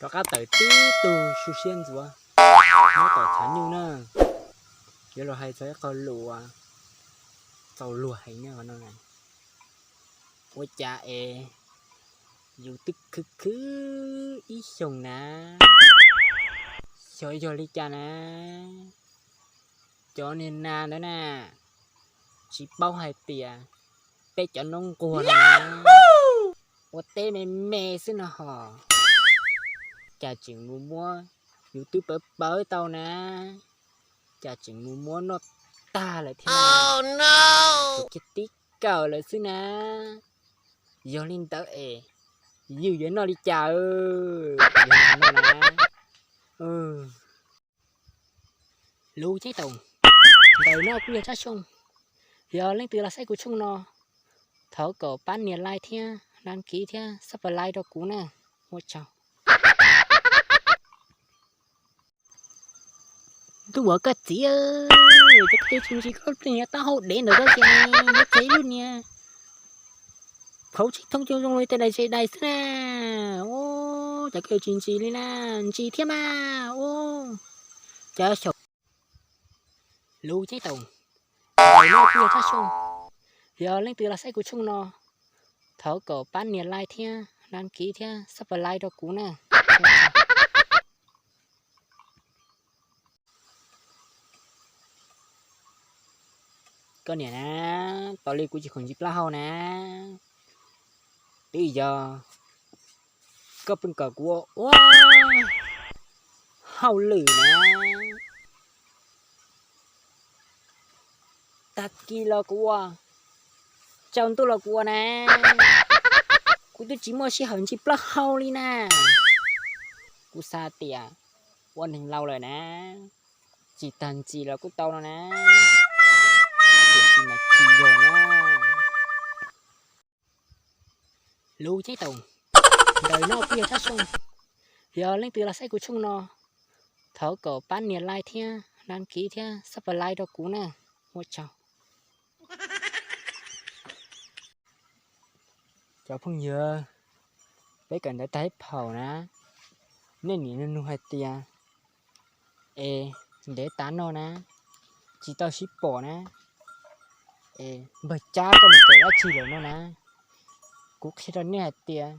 Rov qab tawm tib tug su siab ntxuav nyob tom chav nyuj na, yuav los hais txog ib qho lus uas txaus luag heev no. Ua cas es yus twb khwv khwv ib xyoos na, xyov yog li cas na, cov niag nas ntawd na, tsis paub hais tias peb cov noob nquag no ua teb me me xwb no hos, cas tseem mus muab, yus twb pawv pawv tau na, cas tseem mus muab noj tag lawm thiab, kiag tib kawm lawm xwb na. Yog li ntawd es yus yuav noj li cas? Yog no na, lus ceeb toom ntawm no kuj yog Tsab Xyooj. Yog leej twg los saib kuv tshooj no, thov kom pab nias like thiab đăng ký thiab subscribe rau kuv na. Ua tsaug. Ntuj, ua koj txiv, cov phooj ywg tsis ntsis koj niag taub hau dev ntawm koj ces nyob txog ib lub niag phauv tsis thoob coob zoo li tej dais zes dais xwb na. Ua cas koj yuav tsis ntsis li na? Ntsis thiab mas. Ua cas xyaum. Lus ceeb toom ntawm no kuj yog Tsab Xyooj. Yog leej twg los saib kuv tshooj no, thov kom pab nias like thiab đăng ký thiab subscribe rau kuv na. Koj niam na, tos li kuv tsis khoom ntsis plaub hau na, twb yog koj pheej kom kuv ua ua hauj lwm na. Tag kis los kuv ua, tsaus ntuj los kuv ua na, kuv twb tsis muaj sij hawm ntsis plaub hau li na. Kuv xav tias ua neeg laus lawm na, tsis tag ntsis los kuj tau no na. Tiam sis mas tsis yog na. Lus ceeb toom ntawm no kuj yog Tsab Xyooj. Yog leej twg los saib kuv tshooj no, thov kom pab nias like thiab đăng ký thiab subscribe rau kuv na. Ua tsaug. Cov phooj ywg, peb kawm ntawv tag ib phaum na, nej niam nug nug hais tias, es ntev tas no na, tsis tau sib pom na, es npawg Cab koj mus kawm dab tsi lawm no na? Kuv qhia rau nej hais tias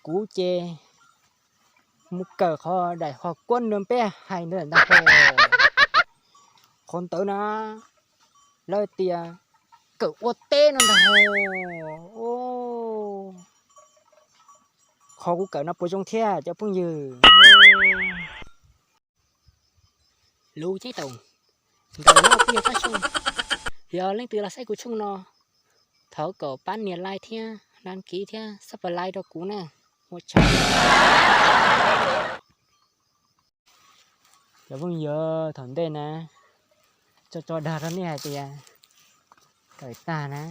kuv ces mus kawm qhov daim hos kuab nws peb hais ntawd ntag hos. Qhov ntawd na, lawv tias kawm ua teb no ntag hos. Qhov kuv kawm no puas zoo thiab cov phooj ywg? Lus ceeb toom ntawm no kuj yog Tsab Xyooj. Yog leej twg los saib kuv tshooj no, thov kom pab nias like thiab đăng ký thiab subscribe rau kuv na. Ua tsaug. Cov phooj ywg, thaum ntej na, tso tso dag rau nej hais tias kawm tag na,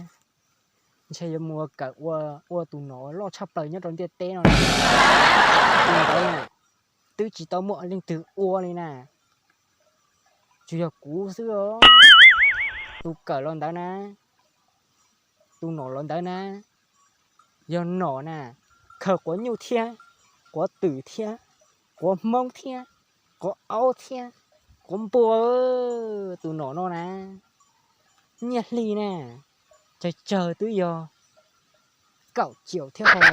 ntshe yuav mus ua kawm ua, ua tus nom loj tshaj plaws nyob rau ntiaj teb no. Tus ntawd na, twb tsis tau muaj leej twg ua li na, tsuas yog kuv xwb os. Tus kawm los ntawd na, tus nom los ntawd na, yog nom na, khaws quav nyuj thiab, quav twm thiab, quav hmoob thiab, quav aub thiab, quav npua. Tus nom no na, nyiaj hli na, tsawg tsawg twb yog kaum caum thiab hos.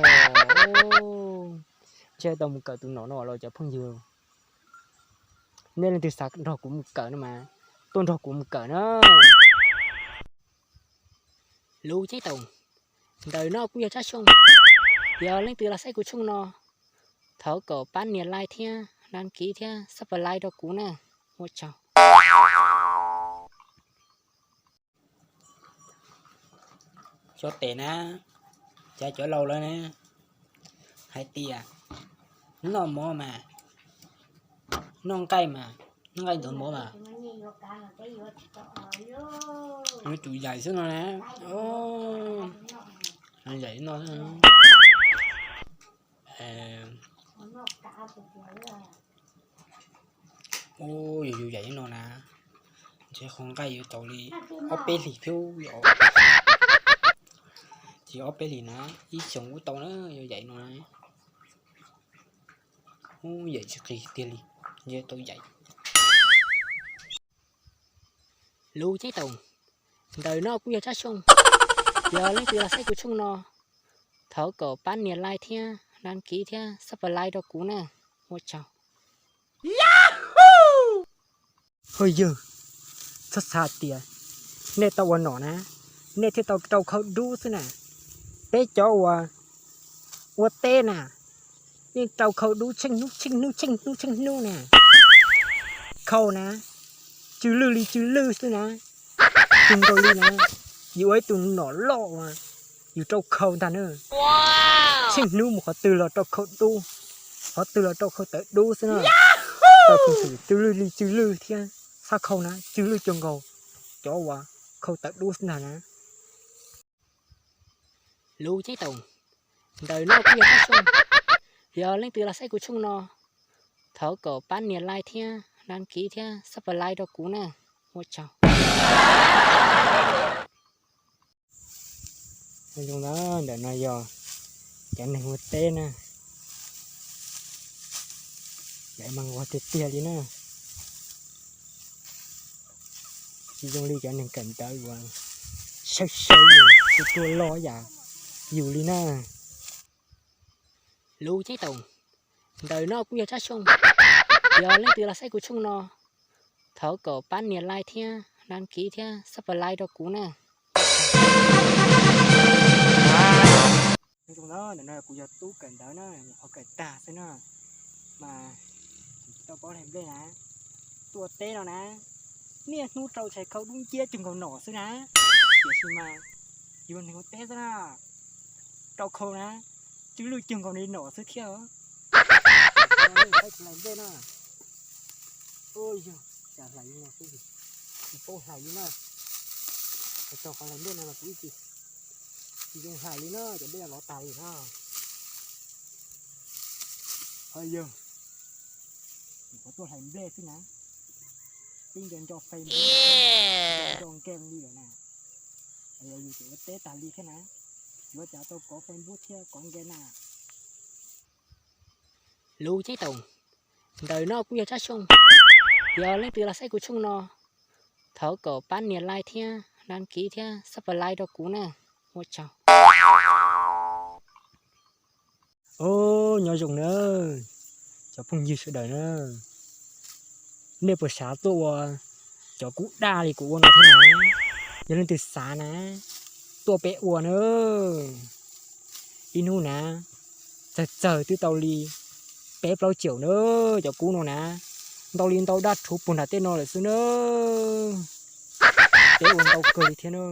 Ntshe tau mus kawm tus nom no los cov phooj ywg. Nej leej twg xav nrog kuv mus kawm no mas tuaj nrog kuv mus kawm na. Lus ceeb toom ntawm no kuj yog Tsab Xyooj. Yog leej twg los saib kuv tshooj no, thov kom pab nias like thiab đăng ký thiab subscribe rau kuv na. Ua tsaug. Xyov tes na, cas cov laus lawv na hais tias noj mov mas, noj nqaij mas, noj nqaij ntawm mov mas yuav tsum yaim xwb no na. Yaim no. Ua, yus yus yaim no na, ntshe qhov nqaij yuav tau li ob peb hlis thiab. Tsis ob peb hlis na, ib xyoos kuj tau na, yus yaim no na. Ub, yam tsis qis tiag li, tau yam. Lus ceeb toom, ntawm no kuj yog Tsab Xyooj. Yog leej twg los saib kuv tshooj no, thov kom pab nias like thiab đăng ký thiab subscribe rau kuv na. Ua tsaug. Hwj yog, txhob xav tias nej tau ua nom na, nej thiaj tau rau khau dub xwb na. Peb cov uas ua teb na, yeej rau khau dub tsheej hnub tsheej hnub tsheej hnub tsheej hnub na. Khau na, tsw lwj li tsw lwj xwb na. Tug nkaus li na, yus ua ib tug nom loj uas yus rau khau ntag na. Tsheej hnub mus qhov twg los rau khau dub, qhov twg los rau khau tawv dub xwb na. Tau tug twm tsw lwj li tsw lwj thiab, txhob khau na, tsw lwj cuag nkaus cov uas khau tawv dub xwb ntag na. Lus ceeb toom, ntawm no kuj yog Tsab Xyooj. Yog leej twg los saib kuv tshooj no, thov kom pab nias like thiab đăng ký thiab subscribe rau kuv na. Ua tsaug. Zoo na, ntawm no yog cov neeg ua teb na, lawv mas nquag tiag tiag li na. Tsis zoo li cov neeg kawm ntawv uas sawv sawv tuag tuag loj yam yus li na. Lus ceeb toom, ntawm no kuj yog Tsab Xyooj. Yog leej twg los saib kuv tshooj no, thov kom pab nias like thiab đăng ký thiab subscribe rau kuv na. Ntawm no kuv yog tub kawm ntawv na, nyuam qhuav kawm tag xwb na, mas tsis tau paub hlais nplej na. Tuaj teb no na, niaj hnub rau tshais khau dub nciab cuag nkaus nom xwb na. Tiam sis mas yus neeg ua teb xwb na, rau khau na, tsw lwj cuag nkaus li nom xwb thiab. Saib kuv hlais nplej na. Ua yog, cas hlais li no xwb, tsis paub hlais li na. Txog qhov hlais nplej no los kuv ib tsis, tsis zoo hlais li na, cov nplej no lov tag li na. Ho yog, kuv tuaj hlais nplej xwb na, peb nco nco Facebook, nco nco game li lawm na. Yog yus tseem ua teb tas li thiab na, yuav cas tau kov Facebook thiab kov game na. Lus ceeb toom, ntawm no kuj yog Tsab Xyooj. Yog leej twg los saib kuv tshooj no, thov kom pab nias like thiab đăng ký thiab subscribe rau kuv na. Ua tsaug. Os, nyob zoo na, cov phooj ywg sawv daws na, nej puas xav tuaj ua cov kub daj li kuv ua no thiab na? Yog leej twg xav na, tuaj peb ua na. Ib hnub na, txawg txawg twb tau li peb plaub caum na, cov kub no na, ntau li ntau daj rhuv puag nram tej no lawm xwb na. Peb ua ntau kawg li thiab na.